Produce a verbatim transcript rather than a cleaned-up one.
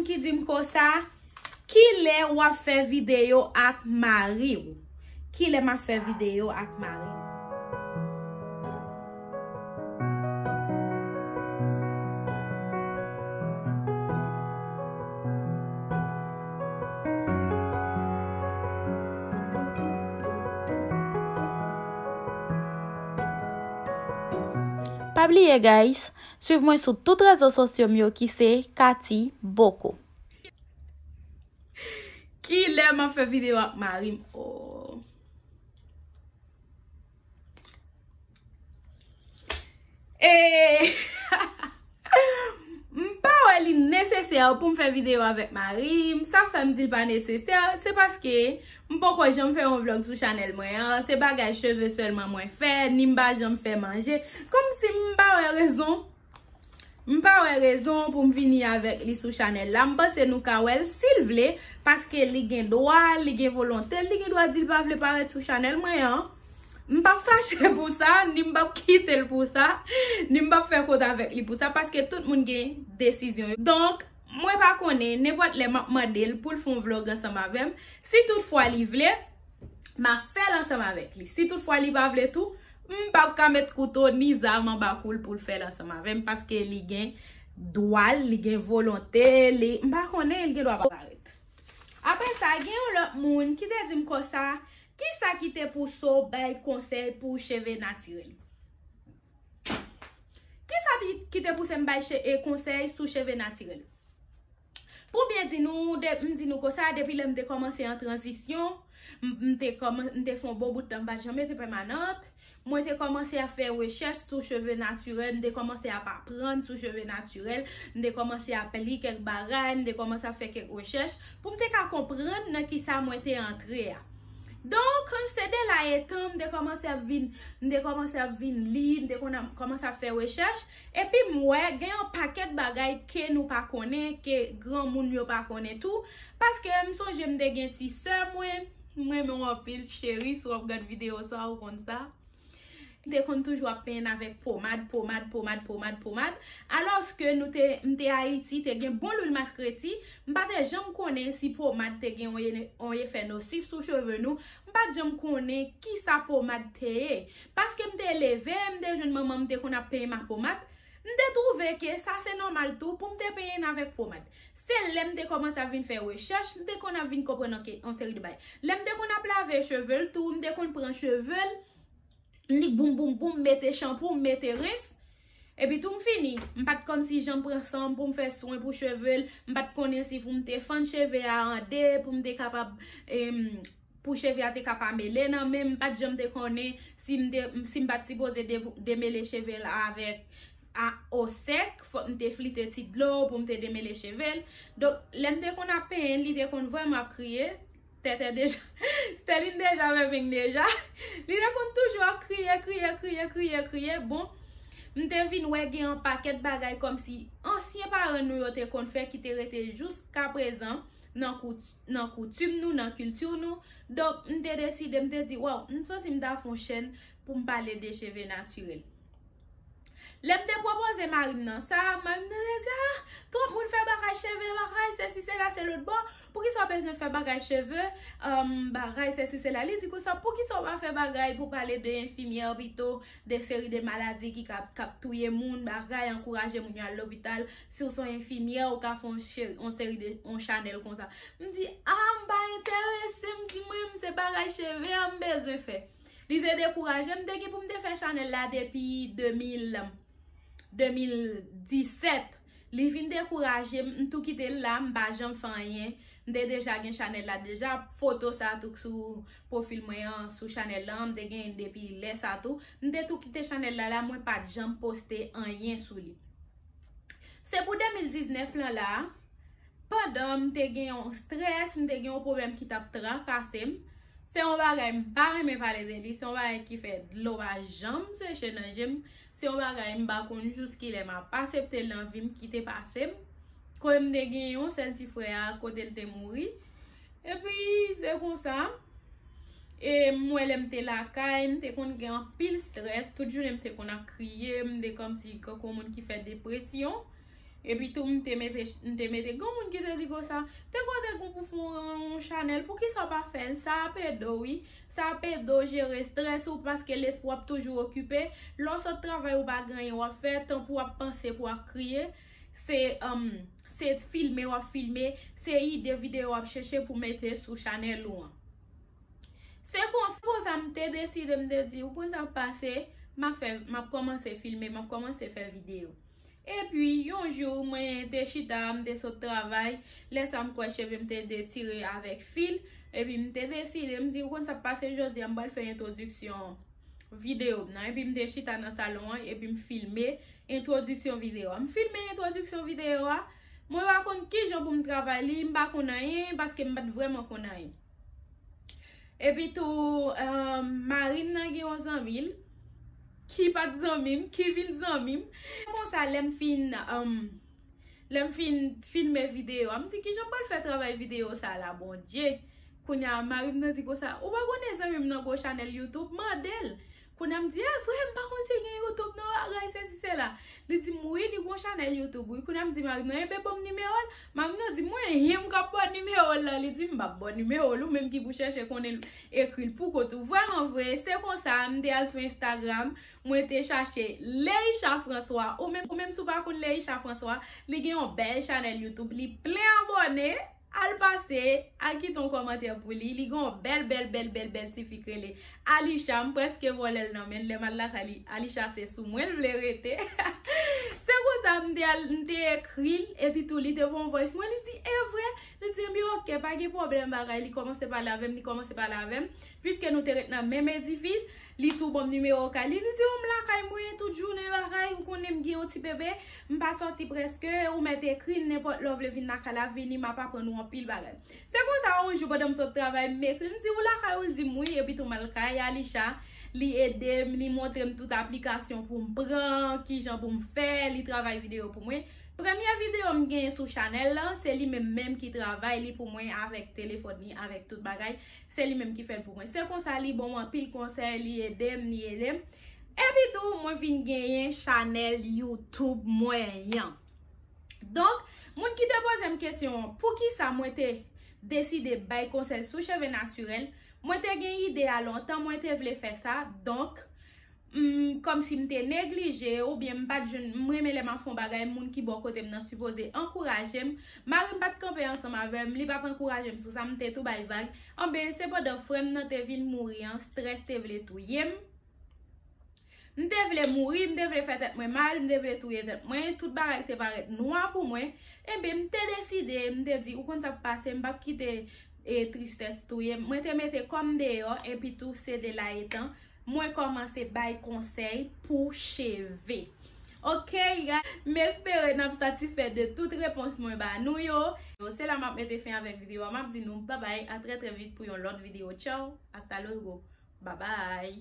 Ki di m konsa, kilè w ap fè videyo ak mari w? Kilè m ap fè videyo ak mari m? Pa bliye, guys, swiv mwen sou tout rezo sosyo m yo ki se Cathy Boko. Kilè m ap fè videyo ak mari m? Oh. E m pa wè li nesesè pou m fè videyo avèk mari m. Sa fè m di l pa nesesè, se paske m poko janm fè yon vlog sou chanèl mwen an. Se bagay cheve sèlman mwen fè, ni m pa janm fè manje. Kòmsi m pa wè rezon. M pa wè rezon pou m vini avèk li sou chanèl la. M panse nou ka wè l si l vle, paske li gen dwa, li gen volonte, li gen dwa di l pa vle parèt sou chanèl mwen an. M p ap fache pou sa, ni m p ap kite l pou sa, ni m p ap fè kont avèk li pou sa, paske tout moun gen desizyon yo. Donk, mwen pa konnen, nenpòt lè m ap mande l pou l fè yon vlog ansanm avè m. Si toutfwa li vle, m ap fè l ansanm avèk li. Si toutfwa li pa vle tou, m p ap ka met kouto ni zam anba kou l pou l fè l ansanm avè m, paske li gen dwa l, li gen volonte li, m pa konnen, li gen dwa pa parèt. Apre sa, gen yon lòt moun ki te di m konsa, kisa ki te pouse w bay konsèy pou cheve natirèl? Kisa ki, ki te pouse m bay che-, e konsèy sou cheve natirèl? Pou byen di nou, de, m di nou konsa, depi lè m te kòmanse an tranzisyon, m, m te kòman-, m te fè yon bon bout tan m pa t janm mete pèmanant. Mwen te kòmanse ap fè rechèch sou cheve natirèl, m te kòmanse ap aprann sou cheve natirèl, m te kòmanse ap li kèk bagay, m te kòmanse ap fè kèk rechèch pou m te ka konprann nan kisa mwen te antre a. Donk, se de la etan m te kòmanse ap vin, m te kòmanse ap vin li, m te konn ap, kòmanse ap fè rechèch, epi m wè gen yon pakèt bagay ke nou pa konnen, ke granmoun yo pa konnen tou, paske m sonje m te gen ti sè mwen, m renmen w anpil, cheri, si w ap gad videyo sa, ou konn sa. M te konn toujou ap penyen avèk pomad, pomad, pomad, pomad, pomad. Alòske nou te, m te Ayiti, te gen bon lwil maskreti. M pa te janm konnen si pomad te gen yon ye-, yon efè nosif sou cheve nou. M pa t janm konnen kisa pomad te ye. Paske m te leve, m te jwenn manman m te konn ap penyen m ak pomad. M te twouve ke sa se nòmal tou pou m te penyen avèk pomad. Se lè m te kòmanse ap vin fè rechèch, m te konn ap vin konprann yon ke-, yon seri de bagay. Lè m te konn ap lave cheve l tou, m te konn pran cheve l, m nik boum, boum, boum, mete chanpou, mete rens. Epi tou m fini. M pa t kòmsi janm pran san m pou m fè swen pou cheve l. M pa t konnen si pou m te fann cheve a an de, pou m te kapab, em, pou cheve a te ka pa mele nan men m. M pa t janm te konnen si m te, si m pa t sipoze de-, demele cheve l avèk, a, o sèk, fòk m te flite ti dlo pou m te demele cheve l. Donk, lè m te konn ap penyen l, li te konn vwè m ap kriye. Tètè deja, Sterline deja fè peng deja. Li te konn toujou ap kriye, kriye, kriye, kriye, kriye. Bon, m te vin wè gen yon pakèt bagay kòmsi ansyen paran nou yo te konn fè ki te rete jiska prezan nan kout-, nan koutim nou, nan kilti nou. Donk, m te deside, m te di, waw, m santi m ta fè yon chèn pou m pale de cheve natirèl. Lè m te pwopoze mari m nan sa, mari m nan te di, ah, twòp moun fè bagay cheve, bagay, sesi, sela, se lòt bò. Poukisa w bezwen fè bagay cheve, um, bagay, sesi, sela? Li di konsa, poukisa w pa fè bagay pou pale de enfimyè pito, de seri de maladi ki k ap, k ap touye moun, bagay, ankouraje moun yo al lopital. Si w se yon enfimyè, ou ka fè yon che-, yon seri de, yon chanèl konsa. M di, ah, m pa enterese, m di, mwen, m se bagay cheve a m bezwen fè. Li te dekouraje m, m te gen pou m te fè chanèl la depi de mil, de mil disèt. Li vin dekouraje m, m tou kite l la, m pa janm fè anyen. M te deja gen chanèl la deja, foto sa tou k sou pwofil mwen an, sou chanèl la, m te gen depi lè sa tou. M te tou kite chanèl la la, mwen pa t janm poste anyen sou li. Se pou de mil diznèf lan la, pandan m te gen yon strès, m te gen yon pwoblèm ki t ap trakase m. Se yon bagay m pa renmen pale de li, se yon bagay ki fè dlo pa janm seche nan je m. Se yon bagay m pa konn jiskilè m ap aksepte l nan vi m ki te pase m. Kote m te gen yon sèl ti frè a, kote l te mouri. Epi, se konsa, e m wè lè m te lakay, m te konn gen anpil strès, tout jounen m te konn ap kriye, m te kòmsi kankou moun ki fè depresyon. Epi tou, m te mete, m te mete, gen moun ki te di konsa, te konte gon pou fè yon chanèl, poukisa w pa fè l? Sa ap ede w, wi. Sa ap ede w jere estrès ou, paske lespri w ap toujou okipe. Lè w sot travay, ou pa gen anyen w ap fè, tan pou w ap panse, pou w ap kriye, se, um, se filme w ap filme, se ide videyo w ap chèche pou mete sou chanèl ou an. Se konsa, konsa m te deside, m te di, ou konn sa k pase, m ap fè, m ap kòmanse filme, m ap kòmanse fè videyo. Epi, yon jou, mwen te chita, m te sot travay, lè sa m kwè cheve m te detire avèk fil, epi m te deside, m di, ou konn sa k pase, jodi a m pral fè entwodiksyon videyo m nan, epi m te chita nan salon an, epi m filme entwodiksyon videyo a. M filme entwodiksyon videyo a, mwen pa konn kijan pou m travay li, m pa konn anyen, paske m pa t vrèman konn anyen. Epi tou, um, mari m nan gen yon zanmi l, ki pa t zanmi m, ki vin zanmi m. Konsa, lè m fin, um, lè m fin filme videyo a, m di, kijan m pral fè travay videyo sa la, Bondye? Kounye a, mari m nan di konsa, ou pa konnen zanmi m nan gon chanèl YouTube? Mande l. Kounye a m di, e vre, m pa konn si l gen YouTube non, bagay sesi sela. Li di m, wi, li gon chanèl YouTube, wi. Kounye a m di mari m nan, enben, ban m nimewo l. Mari m nan di, mwen, menm k ap ba w nimewo l la. Li di m, m p ap ba w nimewo l, ou menm ki pou chèche konnen l, ekri l pou kont ou. Vrèman vre, se konsa, m te al sou Instagram, mwen te chache Leisha François. Ou menm, ou menm si w pa konn Leisha François, li gen yon bèl chanèl YouTube, li plen abòne. Al pase, al kite yon kòmantè pou li. Li gen yon bèl, bèl, bèl, bèl, bèl tifi k rele Alisha. M prèske vòlè l nan men l. Lè m al lakay li, Alisha se sou mwen l vle rete. Se konsa m te al, m te ekri l, epi tou li te voye yon voice mwen, li di, e vre? Li di, ebyen, oke, pa gen pwoblèm, bagay. Li kòmanse pale avè m, li kòmanse pale avè m. Piske nou te ret nan menm edifis, li tou ban m nimewo kay li. Li di, o, m lakay mwen tout jounen, bagay, ou konnen m gen yon ti bebe, m pa sòti prèske, ou mèt ekri m nenpòt lè w vle vin lakay la, vini, m ap aprann ou anpil bagay. Se konsa, yon jou, pandan m sot travay, m ekri l, m di, ou lakay ou? Li di m wi, epi tou m al kay Alisha, li ede m, li montre m tout aplikasyon pou m pran, kijan pou m fè, li travay videyo pou mwen. Premye videyo m genyen sou chanèl lan, se li menm menm ki travay li pou mwen avèk telefòn li, avèk tout bagay. Se li menm ki fè l pou mwen. Se konsa li ban m anpil konsèy, li ede m, li ede m. Epi tou, mwen vin genyen chanèl YouTube mwen an. Donk, moun ki te poze m kesyon an, poukisa mwen te deside bay konsèy sou cheve natirèl, mwen te gen ide a lontan, mwen te vle fè sa. Donk, m, kòmsi m te neglije, oubyen m pa t jwenn, m renmen lè m ap fè yon bagay, moun ki bò kote m nan sipoze ankouraje m. Mari m pa t kanpe ansanm avè m, li pa t ankouraje m sou sa, m te tou bay vag. Anben, se pandan frè m nan te vin mouri an, estrès te vle touye m. M te vle mouri, m te vle fè tèt mwen mal, m te vle touye tèt mwen, tout bagay te parèt nwa pou mwen. Enben, m te deside, m te di, ou konn sa k pase, m p ap kite, e, tristès touye m. Mwen te mete kò m deyò, epi tou, se de la etan, mwen kòmanse bay konsèy pou cheve. Ok, guys, m espere n ap satisfè de tout repons mwen ba nou yo. Se la m ap mete fen avèk videyo a, m ap di nou babay, a trè trè vit pou yon lòt videyo. Tchaw, hasta luego, babay.